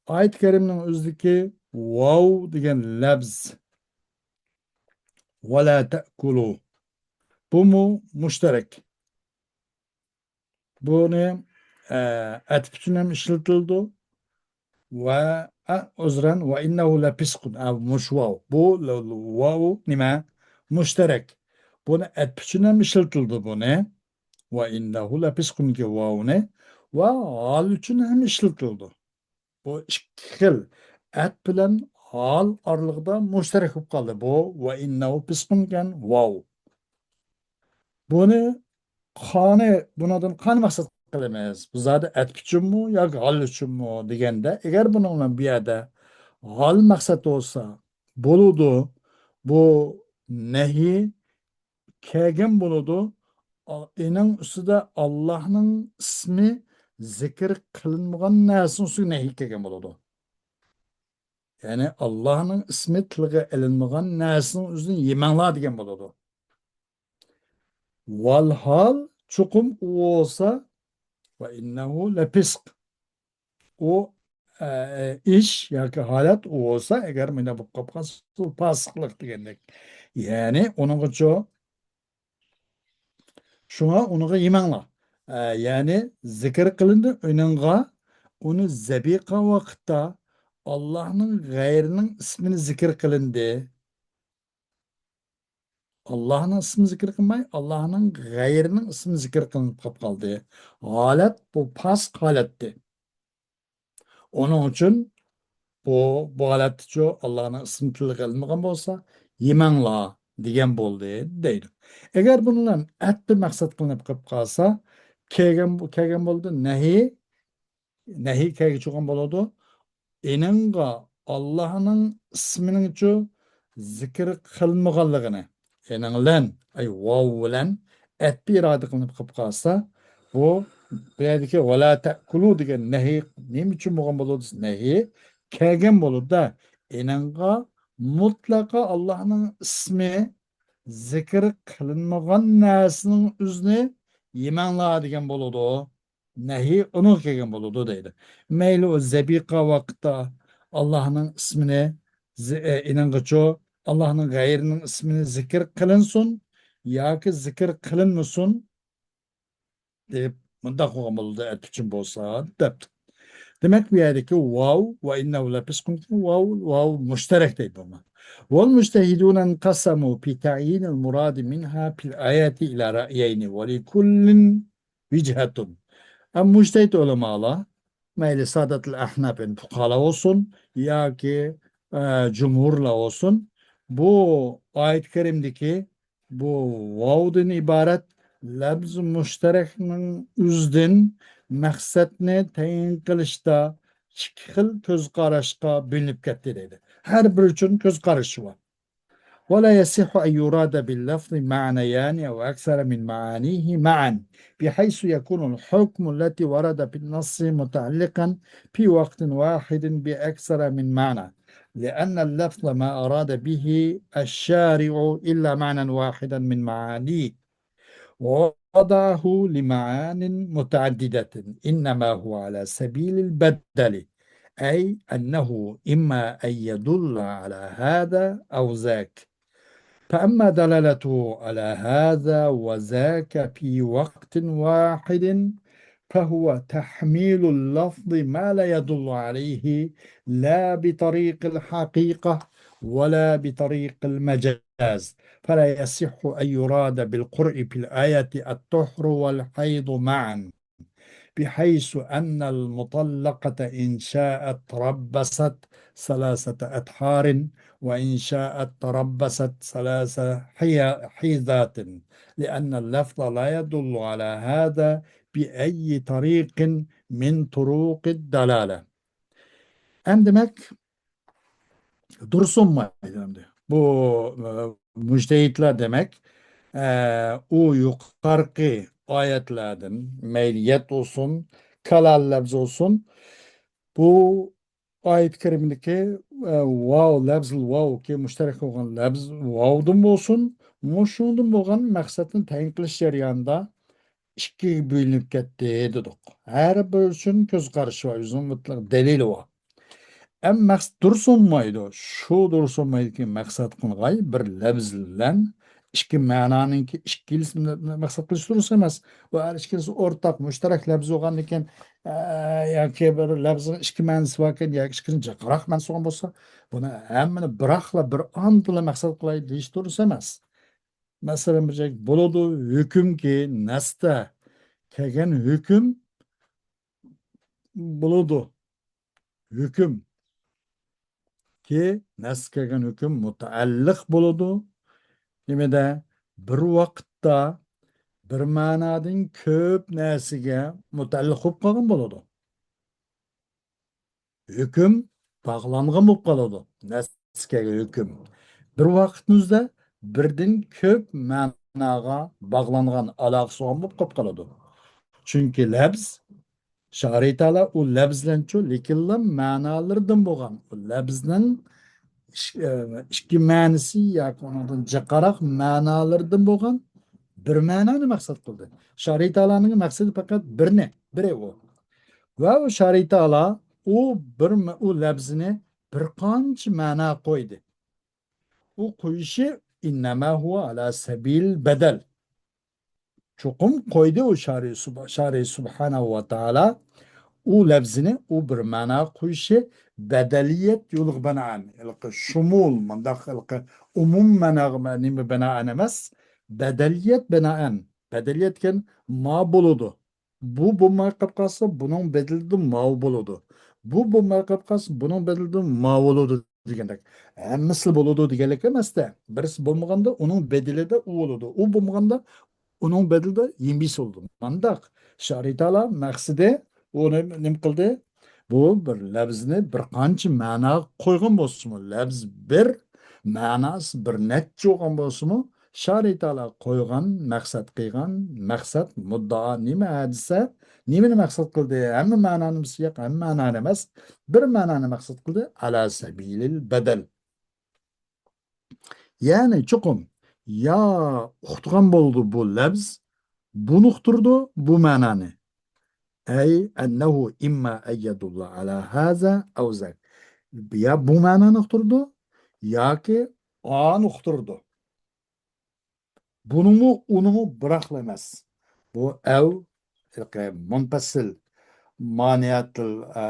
ئايەت كەرىمنىڭ ئۆزىدىكى ۋاۋ دېگەن لەپز، ۋەلا تەئكۇلۇ، بۇمۇ مۇشتەرەك. بۇنى، ئە، ئەتىپ ئۈچۈن ھەم ئىشلىتىلىدۇ. ۋە، ئە، ئۆزرەن، ۋە ئىننەھۇ لەپىسقۇن. ئە، مۇشۇ ۋاۋ. بۇ ل-، ل-، ۋاۋ نېمە؟ مۇشتەرەك. بۇنى ئەتىپ ئۈچۈن ھەم ئىشلىتىلىدۇ بۇنى. ۋە ئىننەھۇ لەپىسقۇندىكى ۋاۋنى ۋە ھال ئۈچۈن ھەم ئىشلىتىلىدۇ. بۇ ئىككى خىل ئەتىپ بىلەن ھال ئارىلىقىدا مۇشتەرەك بولۇپ قالدى. بۇ ۋە ئىننەھۇ فىسقۇن دېگەن ۋاۋ. بۇنى قانى، بۇنىڭدىن قانى مەقسەت قىلىمىز. بۇ زادى ئەتىپ ئۈچۈنمۇ ياكى ھال ئۈچۈنمۇ دېگەندە، ئەگەر بۇنىڭ بىلەن بۇ يەردە ھال مەقسەت بولسا، بولىدۇ. بۇ نەھى كەلگەن بولىدۇ. ئا-، ئېنىڭ ئۈستىدە ئاللاھنىڭ ئىسمى زىكىر قىلىنمىغان نەرسىنىڭ ئۈستىگە نەھى كەلگەن بولىدۇ. يەنى ئاللاھنىڭ ئىسمى تىلغا ئېلىنمىغان نەرسىنىڭ ئۆزىنى يېمەڭلار دېگەن بولىدۇ. ۋەلھال، چوقۇم ئۇ بولسا، ۋە ئىننەھۇ لەپىسق. ئۇ، ئە، ئىش ياكى ھالەت ئۇ بولسا، ئەگەر مۇنداق بولۇپ قالغان پاسىقلىق دېگەندەك. يەنى ئۇنىڭغىچۇ، شۇڭا ئۇنىڭغا يېمەڭلار. ئە، يەنى زىكىر قىلىندى ئۇنىڭغا، ئۇنى زەبىھ قىلغان ۋاقىتتا ئاللاھنىڭ غەيرىنىڭ ئىسمىنى زىكىر قىلىندى. ئاللاھنىڭ ئىسمى زىكىر قىلماي، ئاللاھنىڭ غەيرىنىڭ ئىسمى زىكىر قىلىنىپ قېلىپ قالدى. ھالەت بۇ پاسىق ھالەتتى. ئۇنىڭ ئۈچۈن بۇ، بۇ ھالەتتىچۇ ئاللاھنىڭ ئىسمى تىلغا ئېلىنمىغان بولسا، يېمەڭلار دېگەن بولدى دەيدۇ. ئەگەر بۇنىڭ بىلەن ئەتپى مەقسەت قىلىنىپ قېلىپ قالسا، كەلگەن، كەلگەن بولدى نەھى، نەھى كەلگۈچى بولغان بولىدۇ. ئېنىڭغا ئاللاھنىڭ ئىسمىنىڭچۇ زىكىر قىلىنمىغانلىقىنى، ئېنىڭ بىلەن، ئەي، ۋاۋ بىلەن ئەتپى ئىرادە قىلىنىپ قېلىپ قالسا، بۇ، بۇ يەردىكى ۋەلا تەئكۇلۇ دېگەن نەھى نېمە ئۈچۈن بولغان بولىدۇ دېسە، نەھى كەلگەن بولىدۇ-دە، ئېنىڭغا مۇتلەقا ئاللاھنىڭ ئىسمى زىكىر قىلىنمىغان نەرسىنىڭ ئۆزىنى يېمەڭلار دېگەن بولىدۇ. نەھى ئۇنىڭغا كەلگەن بولىدۇ دەيدۇ. مەيلى ئۇ زەبىھ قىلغان ۋاقىتتا ئاللاھنىڭ ئىسمىنى زى-، ئە، ئېنىڭغىچۇ، ئاللاھنىڭ غەيرىنىڭ ئىسمىنى زىكىر قىلىنسۇن ياكى زىكىر قىلىنمىسۇن دەپ مۇنداق قىلغان بولىدۇ، ئەتىپ ئۈچۈن بولسا، دەپتۇ. دېمەك، بۇ يەردىكى ۋاۋ ۋە ئىننەھۇ لەپىسقۇن، ۋاۋ، ۋاۋ مۇشتەرەك دەيدۇ بۇنى. والمجتهدون انقسموا في تعيين المراد منها في الآية إلى رأيين ولكل وجهة. ئەم مۇجتەھىد ئۆلىمالار، مەيلى سادەتۇل ئەھناپ، يەنى پۇقاھالار بولسۇن ياكى، ئە، جۇمھۇرلار بولسۇن، بۇ ئايەت كەرىمدىكى بۇ ۋاۋدىن ئىبارەت لەپز مۇشتەرەكنىڭ ئۆزىدىن مەقسەتنى تەيىن قىلىشتا ئىككى خىل كۆز قاراشقا بۆلۈنۈپ كەتتى دەيدۇ. ھەر بىرى ئۈچۈن كۆز قارىشى بار. ولا يصح أن يراد باللفظ معنيان أو أكثر من معانيه معا، بحيث يكون الحكم التي ورد في النص متعلقا في وقت واحد بأكثر من معنى، لأن اللفظ ما أراد به الشارع إلا معنى واحدا من معانيه، ووضعه لمعان متعددة، إنما هو على سبيل البدل، أي أنه إما أن يدل على هذا أو ذاك. فأما دلالته على هذا وذاك في وقت واحد، فهو تحميل اللفظ ما لا يدل عليه لا بطريق الحقيقة ولا بطريق المجاز، فلا يصح أن يراد بالقرء في الآية الطهر والحيض معا، بحيث أن المطلقة إن شاءت تربصت ثلاثة أطهار وإن شاءت تربصت ثلاث حي-، حيضات، لأن اللفظ لا يدل على هذا بأي طريق من طرق الدلالة. ئەمدى دېمەك، دۇرۇس بولمايدۇ ئەمدى. بۇ، ئە، مۇجتەھىدلەر دېمەك، ئە، ئۇ يۇقارقى ئايەتلەردىن، مەيلى يەت بولسۇن، كالال لەپزى بولسۇن، بۇ ئايەت كەرىمىدىكى، ئە، ۋاۋ، لەپزىل ۋاۋ، كى مۇشتەرەك بولغان لەپز ۋاۋدىن بولسۇن، مۇشۇنىڭدىن بولغان مەقسەتنى تەيىن قىلىش جەريانىدا ئىككىگە بۆلۈنۈپ كەتتى دېدۇق. ھەر بىرى ئۈچۈن كۆز قارىشى بار، ئۆزىنىڭ مۇتلەق دەلىلى بار. ئەمما مەقسەت دۇرۇس بولمايدۇ. شۇ دۇرۇس بولمايدۇكى، مەقسەت قىلغاي بىر لەپز بىلەن ئىككى مەنانىڭكى ئىككىلىسىنى مەقسەت قىلىش دۇرۇس ئەمەس. بۇ ھەر ئىككىلىسى ئورتاق، مۇشتەرەك لەپز بولغاندىكىن، ئە، ياكى بىر لەپزنىڭ ئىككى مەنىسى باركەن ياكى ئىككىنى جىقراق مەنىسى بولغان بولسا، بۇنى ھەممىنى بىراقلا بىر ئاندىلا مەقسەت قىلاي دېيىش دۇرۇس ئەمەس. مەسىلەن، بىر جاي بولىدۇ، ھۆكۈمكى، نەستە كەلگەن ھۆكۈم بولىدۇ. ھۆكۈم. كى نەسكە كەلگەن ھۆكۈم مۇتەئەللىق بولىدۇ. نېمىدە؟ بىر ۋاقىتتا بىر مەنادىن كۆپ نەرسىگە مۇتەئەللىق بولۇپ قالغان بولىدۇ. ھۆكۈم باغلانغان بولۇپ قالىدۇ. نەسكە كەلگەن ھۆكۈم. بىر ۋاقىتنىڭ ئۆزىدە بىردىن كۆپ مەناغا باغلانغان، ئالاقىسى بولغان بولۇپ قېلىپ قالىدۇ. چۈنكى لەپز، شارىي تائالا ئۇ لەپز بىلەنچۇ، لېكىنلا مەنالىرىدىن بولغان، ئۇ لەپزنىڭ ئىش-، ئە، ئىككى مەنىسى ياكى ئۇنىڭدىن جىقراق مەنالىرىدىن بولغان بىر مەنانى مەقسەت قىلدى. شارىي تائالانىڭ مەقسىتى پەقەت بىرنى، بىرى ئۇ. ۋە ئۇ شارىي تائالا ئۇ بىر مە-، ئۇ لەپزىنى بىر قانچە مەنا قويدى. ئۇ قويۇشى، «ئىننەما ھۇۋە ئالا سەبىل بەدەل.» چوقۇم قويدى ئۇ شارى سۇب-، شارى سۇبھانەھۇ ۋە تائالا ئۇ لەپزىنى، ئۇ بىر مەنا قويۇشى بەدەلىيەت يولىغا بىنائەن، ھېلىقى شۇمۇل، مۇنداق ھېلىقى ئومۇم مەناغا مە-، نېمە بىنائەن ئەمەس، بەدەلىيەت بىنائەن. بەدەلىيەت دېگەن ما بولىدۇ. بۇ بولماي قېلىپ قالسا، بۇنىڭ بەدىلىدە ماۋۇ بولىدۇ. بۇ بولماي قېلىپ قالسا، بۇنىڭ بەدىلىدە ما بولىدۇ دېگەندەك. ھەممىسى بولىدۇ دېگەنلىك ئەمەستە، بىرسى بولمىغاندا ئۇنىڭ بەدىلىدە ئۇ بولىدۇ. ئۇ بولمىغاندا ئۇنىڭ بەدىلىدە يېمىسى بولىدۇ. مانداق شارىي تائالا مەقسىتى ئۇنى نېمە قىلدى؟ بۇ بىر لەپزنى بىر قانچە مەناغا قويغان بولسىمۇ، لەپز بىر، مەناسى بىر نەچچە بولغان بولسىمۇ، شارىي تائالا قويغان، مەقسەت قىلغان، مەقسەت، مۇددىئا نېمە دېسە، نېمىنى مەقسەت قىلدى؟ ھەممە مەنانى سىياق، ھەممە مەنانى ئەمەس، بىر مەنانى مەقسەت قىلدى. ئالا سەبىلىل بەدەل. يەنى چوقۇم يا ئۇقتۇرغان بولىدۇ بۇ لەپز، بۇنى ئۇقتۇرىدۇ، بۇ مەنانى. ئەي ئەننەھۇ ئىمما ئەن يەدۇللا ئالا ھازا ئەۋ زاك. يا بۇ مەنانى ئۇقتۇرىدۇ، ياكى ئانى ئۇقتۇرىدۇ. بۇنىمۇ، ئۇنىمۇ بىراقلا ئەمەس. بۇ ئەۋ، ھېلىقى مۇنپەسىل، مانىئەتىل، ئە،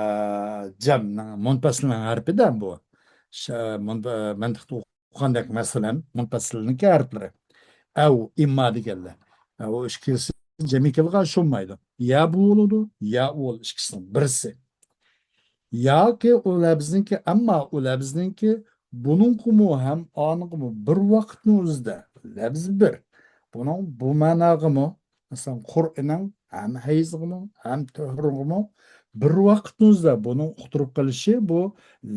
جەمنىڭ مۇنپەسىلنىڭ ھەرپىدە بۇ. شە-، مۇن-، ئە، مەنتىقتا ئوقۇغاندەك، مەسىلەن، مۇنپەسىلنىڭكى ھەرپلىرى. ئەۋ، ئىمما دېگەنلەر. ئە، ئۇ ئىككىلىسى جەمئىي كېلىدىغان ئىش بولمايدۇ. يا بۇ بولىدۇ، يا ئۇ بولىدۇ، ئىككىسىنىڭ بىرسى. ياكى ئۇ لەپزنىڭكى، ئەمما ئۇ لەپزنىڭكى بۇنىڭغىمۇ ھەم ئانىڭغىمۇ بىر ۋاقىتنىڭ ئۆزىدە لەپز بىر. بۇنىڭ بۇ مەناغىمۇ، مەسىلەن، قۇرئىنىڭ ھەم ھەيزىغىمۇ، ھەم تۆھرىغىمۇ بىر ۋاقىتنىڭ ئۆزىدە بۇنىڭ ئۇقتۇرۇپ قېلىشى بۇ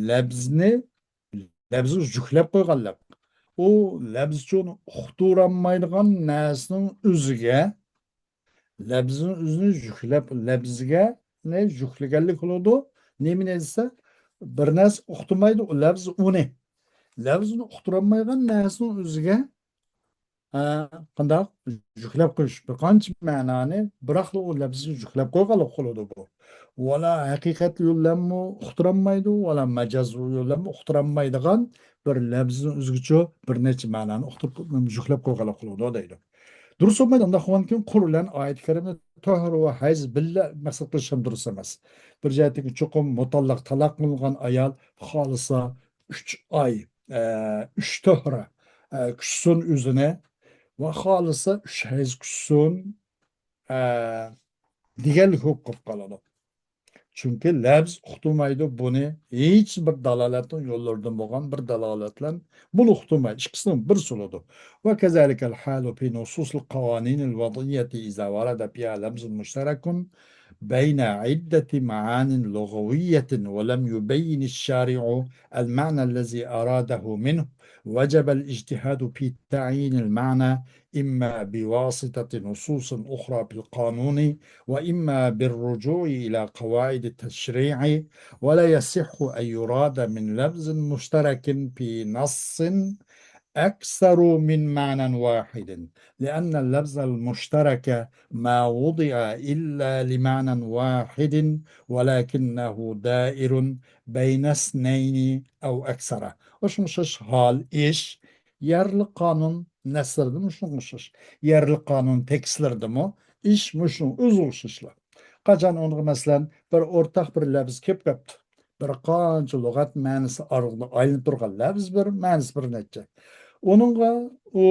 لەپزنى، لەپزنى يۈكلەپ قويغانلىق. ئۇ لەپزچۇنى ئۇقتۇرالمايدىغان نەرسىنىڭ ئۆزىگە لەپزىنى ئۆزىنى يۈكلەپ، لەپزىگە نى يۈكلىگەنلىك بولىدۇ. نېمىنى دېسە، بىر نەرسە ئۇقتۇرمايدۇ، ئۇ لەپز ئۇنى. لەپزىنى ئۇقتۇرالمايدىغان نەرسىنىڭ ئۆزىگە، ئە، قانداق؟ يۈكلەپ قويۇش. بىر قانچە مەنانى، بىراقلا ئۇ لەپزىگە يۈكلەپ قويغانلىق بولىدۇ بۇ. ۋالا ھەقىقەت يوللانمۇ ئۇقتۇرالمايدۇ، ۋالا مەجاز يوللانمۇ ئۇقتۇرالمايدىغان بىر لەپزىنىڭ ئۆزىگىچۇ بىر نەچچە مەنانى ئۇقتۇرۇپ، يۈكلەپ قويغانلىق بولىدۇ دەيدۇ. دۇرۇس بولمايدۇ. ئۇنداق بولغاندىكىن قۇرئان ئايەت كەرىمىدە تۆھرە ۋە ھەيز بىللە مەقسەت قىلىش ھەم دۇرۇس ئەمەس. بىر جەھەتتىن چوقۇم مۇتاللاق، تالاق قىلىنغان ئايال خالىسا ئۈچ ئاي، ئە، ئۈچ تۆھرە، ئە، كۈتسۇن ئۆزىنى ۋە خالىسا ئۈچ ھەيز كۈتسۇن، ئە، دېگەنلىك بولۇپ قېلىپ قالىدۇ. چۈنكى لەپز ئۇقتۇرمايدۇ بۇنى، ھېچ بىر دالالەتنىڭ يوللىرىدىن بولغان بىر دالالەت بىلەن بۇنى ئۇقتۇرمايدۇ. ئىككىسىنىڭ بىرسى بولىدۇ. وكذلك الحال في نصوص القوانين الوضعية إذا ورد فيها لفظ مشترك بين عدة معان لغوية ولم يبين الشارع المعنى الذي أراده منه وجب الاجتهاد في تعيين المعنى إما بواسطة نصوص أخرى في القانون وإما بالرجوع إلى قواعد التشريع، ولا يصح أن يراد من لفظ مشترك في نص أكثر من معنى واحد، لأن اللفظ المشترك ما وضع إلا لمعنى واحد، ولكنه دائر بين اثنين أو أكثر. ئوخشاش ھال، ئىش، يەرلىك قانۇن نەسلىرىدىمۇ شۇنىڭغا ئوخشاش. يەرلىك قانۇن تېكىستلىرىدىمۇ ئىش مۇشۇنىڭغا ئۆزىگە ئوخشاشلا. قاچان ئۇنىڭغا، مەسىلەن، بىر ئورتاق بىر لەپز كېلىپ قاپتۇ. بىر قانچە لۇغەت مەنىسى ئارىلىقىدا ئايلىنىپ تۇرغان لەپز بىر، مەنىسى بىر نەچچە. ئۇنىڭغا ئۇ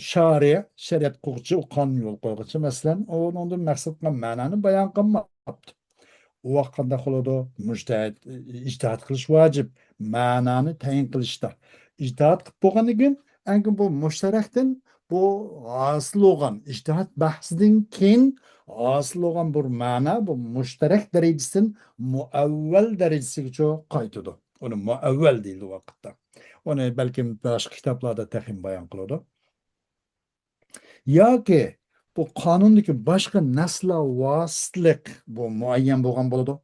شارىئ، شەرىئەت قىلغۇچى، ئۇ قانۇن يول قويغۇچى، مەسىلەن، ئۇنىڭدىن مەقسەت قىلغان مەنانى بايان قىلماپتۇ. ئۇ ۋاقىت قانداق بولىدۇ؟ مۇجتەھىد، ئىجتىھاد قىلىش ۋاجىپ. مەنانى تەيىن قىلىشتا. ئىجتىھاد قىلىپ بولغاندىن كېيىن، ئەنكى بۇ مۇشتەرەكتىن بۇ ھاسىل بولغان، ئىجتىھاد بەھسىدىن كېيىن ھاسىل بولغان بىر مەنا، بۇ مۇشتەرەك دەرىجىسىدىن مۇئەۋۋەل دەرىجىسىگىچە قايتىدۇ. ئۇنى مۇئەۋۋەل دەيدۇ ۋاقىتتا. ئۇنى بەلكىم باشقا كىتابلاردا تېخىمۇ بايان قىلىدۇ. ياكى بۇ قانۇندىكى باشقا نەسلەر ۋاسىتىلىك بۇ مۇئەييەن بولغان بولىدۇ.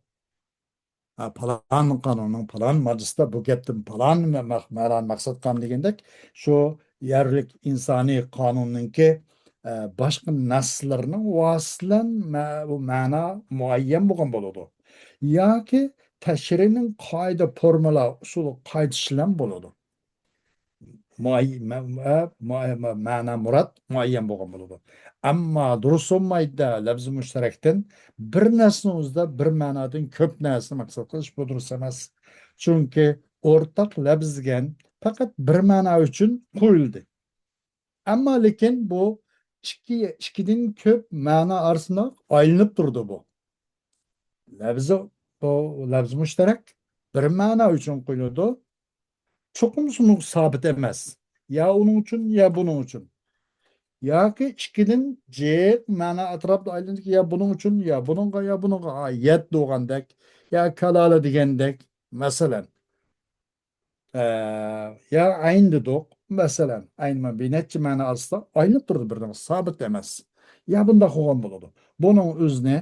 ھە، پالان قانۇننىڭ پالان ماددىسىدا بۇ گەپتىن پالان مە-، مە-، مەنانى مەقسەت قىلغان دېگەندەك، شۇ يەرلىك ئىنسانىي قانۇننىڭكى، ئە، باشقا نەسلىرىنىڭ ۋاسىتىلەن مە-، بۇ مەنا مۇئەييەن بولغان بولىدۇ. ياكى تەشرىنىڭ قائىدە، فورمۇلا، ئۇسۇلى، قائىدىسى بىلەن بولىدۇ. مۇئەي-، مە-، مە-، مە-، مە-، مەنا مۇراد مۇئەييەن بولغان بولىدۇ. ئەمما دۇرۇس بولمايدۇ، لەپزى مۇشتەرەكتىن بىر نەرسىنىڭ ئۆزىدە بىر مەنادىن كۆپ نەرسىنى مەقسەت قىلىش بۇ دۇرۇس ئەمەس. چۈنكى ئورتاق لەپز دېگەن پەقەت بىر مەنا ئۈچۈن قويۇلدى. ئەمما لېكىن بۇ ئىككى، ئىككىدىن كۆپ مەنا ئارىسىدا ئايلىنىپ تۇرىدۇ بۇ. لەپزى، بۇ لەپزى مۇشتەرەك بىر مەنا ئۈچۈن قويۇلىدۇ. چوقۇم شۇنىڭ سابىت ئەمەس. يا ئۇنىڭ ئۈچۈن، يا بۇنىڭ ئۈچۈن. ياكى ئىككىدىن جىق مەنا ئەتراپىدا ئايلىنىدۇ، يا بۇنىڭ ئۈچۈن، يا بۇنىڭغا، يا بۇنىڭغا. ھە، يەد دېگەندەك، يا كالالە دېگەندەك، مەسىلەن. ئە، يا ئەين دېدۇق، مەسىلەن، ئەين مانا بىر نەچچە مەنا ئارىسىدا ئايلىنىپ تۇرىدۇ، بىردىن سابىت ئەمەس. يا بۇنداق بولغان بولىدۇ. بۇنىڭ ئۆزىنى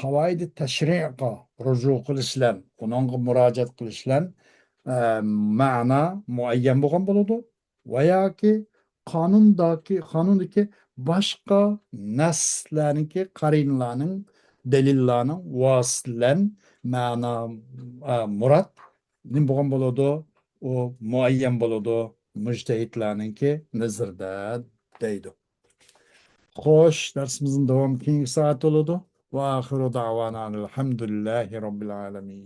قاۋايىدى تەشرىئقا رۇجۇ قىلىش بىلەن، ئۇنىڭغا مۇراجىئەت قىلىش بىلەن، ئە، مەنا مۇئەييەن بولغان بولىدۇ. ۋە ياكى قانۇندىكى، قانۇندىكى باشقا نەسلەرنىڭكى، قەرىنىلەرنىڭ، دەلىللەرنىڭ ۋاسىتىلەن مەنا، ئە، مۇراد نېمە بولغان بولىدۇ؟ ئۇ مۇئەييەن بولىدۇ، مۇجتەھىدلەرنىڭكى نەزىرىدە دەيدۇ. خوش، دەرسىمىزنىڭ داۋامى كېيىنكى سائەت بولىدۇ. ۋە ئاخىرۇ دەئۋانا ئەلھەمدۇلىللاھى رەببىل ئالەمىن.